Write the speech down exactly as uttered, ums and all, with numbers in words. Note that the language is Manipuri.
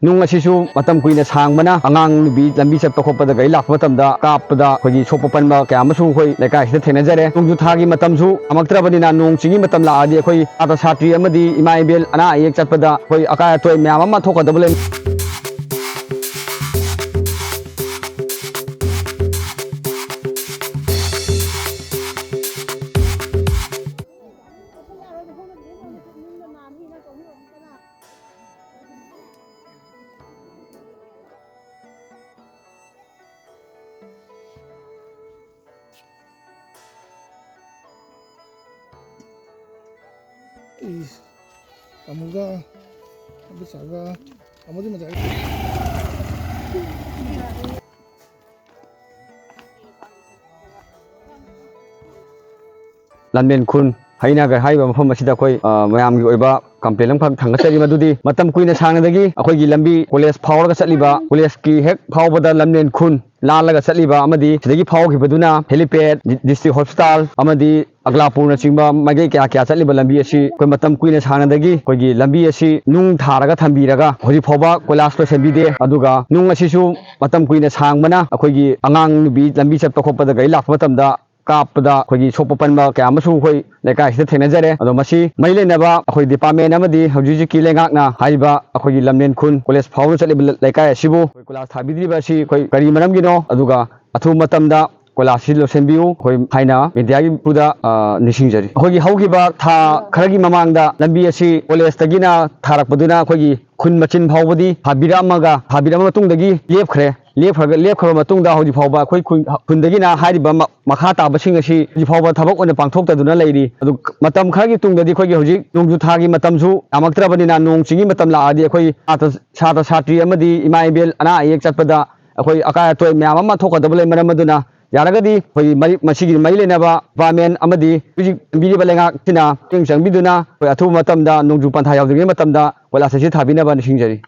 ꯅꯨꯡ ꯑꯁꯤꯁꯨ ꯃꯇꯝ ꯀꯨꯏꯅ ꯁꯥꯡꯕꯅ ꯑꯉꯥꯡ ꯅꯨꯕꯤ ꯂꯝꯕꯤ ꯆꯠꯄ ꯈꯣꯠꯄꯗ, ꯒꯥꯔꯤ ꯂꯥꯛꯄ ꯃꯇꯝꯗ ꯀꯥꯞꯄꯗ ꯑꯩꯈꯣꯏꯒꯤ ꯁꯣꯛꯄ ꯄꯟꯕ ꯀꯌꯥ ꯑꯃꯁꯨ ꯑꯩꯈꯣꯏ ꯂꯩꯀꯥꯏꯁꯤꯗ ꯊꯦꯡꯅꯖꯔꯦ꯫ ꯅꯣꯡꯖꯨ ꯊꯥꯒꯤ ꯃꯇꯝꯁꯨ ꯌꯥꯝꯃꯛꯇ꯭ꯔꯕꯅꯤꯅ, ꯅꯣꯡ ꯆꯤꯡꯒꯤ ꯃꯇꯝ ꯂꯥꯛꯑꯗꯤ ꯑꯩꯈꯣꯏ ꯁꯥꯇ꯭ꯔ ꯁꯥꯇ꯭ꯔꯤ ꯑꯃꯗꯤ ꯏꯃꯥ ꯏꯕꯦꯜ ꯑꯅꯥ ꯑꯌꯦꯛ ꯆꯠꯄꯗ ꯑꯩꯈꯣꯏ ꯑꯀꯥꯏ ꯑꯇꯣꯏ ꯃꯌꯥꯝ ꯑꯃ ꯊꯣꯛꯀꯗꯕ ꯂꯩ꯫ ꯏꯁ, ꯇꯥꯃꯣꯒ, ꯑꯕꯦꯆꯥꯒ, ꯇꯥꯃꯣꯗꯤ ꯃꯖꯥ꯫ ꯂꯥꯟꯃꯦꯟ ꯈꯨꯟ ꯍꯩꯅꯒꯔ ꯍꯥꯏꯔꯤꯕ ꯃꯐꯝ ꯑꯁꯤꯗ ꯑꯩꯈꯣꯏ, ꯑ, ꯃꯌꯥꯝꯒꯤ ꯑꯣꯏꯕ complain ꯑꯃꯈꯛ ꯊꯥꯡꯒꯠꯆꯔꯤ, ꯃꯗꯨꯗꯤ ꯃꯇꯝ ꯀꯨꯏꯅ ꯁꯥꯡꯅꯗꯒꯤ ꯑꯩꯈꯣꯏꯒꯤ ꯂꯝꯕꯤ college ꯐꯥꯎꯔꯒ ꯆꯠꯂꯤꯕ, college ꯀꯤ ꯍꯦꯛ ꯐꯥꯎꯕꯗ ꯂꯥꯟꯃꯦꯟ ꯈꯨꯟ ꯂꯥꯜꯂꯒ ꯆꯠꯂꯤꯕ ꯑꯃꯗꯤ ꯁꯤꯗꯒꯤ ꯐꯥꯎꯈꯤꯕꯗꯨꯅ helipad, district hospital ꯑꯃꯗꯤ ꯑꯒꯂꯥꯄꯨꯔꯅꯆꯤꯡꯕ ꯃꯥꯏꯀꯩ ꯀꯌꯥ ꯀꯌꯥ ꯆꯠꯂꯤꯕ ꯂꯝꯕꯤ ꯑꯁꯤ ꯑꯩꯈꯣꯏ ꯃꯇꯝ ꯀꯨꯏꯅ ꯁꯥꯡꯅꯗꯒꯤ ꯑꯩꯈꯣꯏꯒꯤ ꯂꯝꯕꯤ ꯑꯁꯤ ꯅꯨꯡ ꯊꯥꯔꯒ ꯊꯝꯕꯤꯔꯒ ꯍꯧꯖꯤꯛ ꯐꯥꯎꯕ ꯀꯣꯏꯂꯥꯁ ꯂꯣꯏꯁꯤꯟꯕꯤꯗꯦ꯫ ꯑꯗꯨꯒ ꯅꯨꯡ ꯑꯁꯤꯁꯨ ꯃꯇꯝ ꯀꯨꯏꯅ ꯁꯥꯡꯕꯅ ꯑꯩꯈꯣꯏꯒꯤ ꯑꯉꯥꯡ ꯅꯨꯕꯤ ꯂꯝꯕꯤ ꯆꯠꯄ ꯈꯣꯠꯄꯗ, ꯒꯥꯔꯤ ꯂꯥꯛꯄ ꯃꯇꯝꯗ ꯀꯥꯞꯄꯗ ꯑꯩꯈꯣꯏꯒꯤ ꯁꯣꯛꯄ ꯄꯟꯕ ꯀꯌꯥ ꯑꯃꯁꯨ ꯑꯩꯈꯣꯏ ꯂꯩꯀꯥꯏꯁꯤꯗ ꯊꯦꯡꯅꯖꯔꯦ꯫ ꯑꯗꯣ ꯃꯁꯤ ꯃꯔꯤ ꯂꯩꯅꯕ ꯑꯩꯈꯣꯏ department ꯑꯃꯗꯤ ꯍꯧꯖꯤꯛ ꯍꯧꯖꯤꯛꯀꯤ ꯂꯩꯉꯥꯛꯅ ꯍꯥꯏꯔꯤꯕ ꯑꯩꯈꯣꯏꯒꯤ ꯂꯝꯂꯦꯟ ꯈꯨꯟ college ꯐꯥꯎꯅ ꯆꯠꯂꯤꯕ ꯂꯩꯀꯥꯏ ꯑꯁꯤꯕꯨ ꯑꯩꯈꯣꯏ ꯀꯣꯏꯂꯥꯁ ꯊꯥꯕꯤꯗ꯭ꯔꯤꯕ ꯑꯁꯤ ꯑꯩꯈꯣꯏ ꯀꯔꯤ ꯃꯔꯝꯒꯤꯅꯣ? ꯑꯗꯨꯒ ꯑꯊꯨꯕ ꯃꯇꯝꯗ ꯀꯣꯏꯂꯥꯁꯁꯤ ꯂꯣꯏꯁꯤꯟꯕꯤꯌꯨ, ꯑꯩꯈꯣꯏ ꯍꯥꯏꯅ mediaꯒꯤ ꯊ꯭ꯔꯨꯗ, ꯑ, ꯅꯤꯡꯁꯤꯡꯖꯔꯤ꯫ ꯑꯩꯈꯣꯏꯒꯤ ꯍꯧꯈꯤꯕ ꯊꯥ ꯈꯔꯒꯤ ꯃꯃꯥꯡꯗ ꯂꯝꯕꯤ ꯑꯁꯤ collegeꯇꯒꯤꯅ ꯊꯥꯔꯛꯄꯗꯨꯅ ꯑꯩꯈꯣꯏꯒꯤ ꯈꯨꯟ ꯃꯆꯤꯟ ꯐꯥꯎꯕꯗꯤ ꯊꯥꯕꯤꯔꯛꯑꯝꯃꯒ, ꯊꯥꯕꯤꯔꯛꯑꯕ ꯃꯇꯨꯡꯗꯒꯤ ꯂꯦꯞꯈ꯭ꯔꯦ꯫ ꯂꯦꯞꯈ꯭ꯔꯒ, ꯂꯦꯞꯈ꯭ꯔꯕ ꯃꯇꯨꯡꯗ ꯍꯧꯖꯤꯛ ꯐꯥꯎꯕ ꯑꯩꯈꯣꯏ ꯈꯨꯟ, ꯈꯨꯟꯗꯒꯤꯅ ꯍꯥꯏꯔꯤꯕ ꯃ-, ꯃꯈꯥ ꯇꯥꯕꯁꯤꯡ ꯑꯁꯤ ꯍꯧꯖꯤꯛ ꯐꯥꯎꯕ ꯊꯕꯛ ꯑꯣꯏꯅ ꯄꯥꯡꯊꯣꯛꯇꯗꯨꯅ ꯂꯩꯔꯤ꯫ ꯑꯗꯨ ꯃꯇꯝ ꯈꯔꯒꯤ ꯇꯨꯡꯗꯗꯤ ꯑꯩꯈꯣꯏꯒꯤ ꯍꯧꯖꯤꯛ ꯅꯣꯡꯖꯨ ꯊꯥꯒꯤ ꯃꯇꯝꯁꯨ ꯌꯥꯝꯃꯛꯇ꯭ꯔꯕꯅꯤꯅ, ꯅꯣꯡ ꯆꯤꯡꯒꯤ ꯃꯇꯝ ꯂꯥꯛꯑꯗꯤ ꯑꯩꯈꯣꯏ ꯁꯥꯇ꯭ꯔ, ꯁꯥꯇ꯭ꯔ ꯁꯥꯇ꯭ꯔꯤ ꯑꯃꯗꯤ ꯏꯃꯥ ꯏꯕꯦꯜ ꯑꯅꯥ ꯑꯌꯦꯛ ꯆꯠꯄꯗ ꯑꯩꯈꯣꯏ ꯑꯀꯥꯏ ꯑꯇꯣꯏ ꯃꯌꯥꯝ ꯑꯃ ꯊꯣꯛꯀꯗꯕ ꯂꯩ꯫ ꯃꯔꯝ ꯑꯗꯨꯅ ꯌꯥꯔꯒꯗꯤ ꯑꯩꯈꯣꯏꯒꯤ ꯃꯔꯤ-, ꯃꯁꯤꯒꯤ ꯃꯔꯤ ꯂꯩꯅꯕ department ꯑꯃꯗꯤ ꯍꯧꯖꯤꯛ ꯄꯤꯔꯤꯕ ꯂꯩꯉꯥꯛꯁꯤꯅ ꯃꯤꯠꯌꯦꯡ ꯆꯪꯕꯤꯗꯨꯅ ꯑꯩꯈꯣꯏ ꯑꯊꯨꯕ ꯃꯇꯝꯗ ꯅꯣꯡꯖꯨ ꯄꯟꯊꯥ ꯌꯧꯗ꯭ꯔꯤꯉꯩ ꯃꯇꯝꯗ ꯀꯣꯏꯂꯥꯁ ꯑꯁꯤ ꯊꯥꯕꯤꯅꯕ ꯅꯤꯡꯁꯤꯡꯖꯔꯤ꯫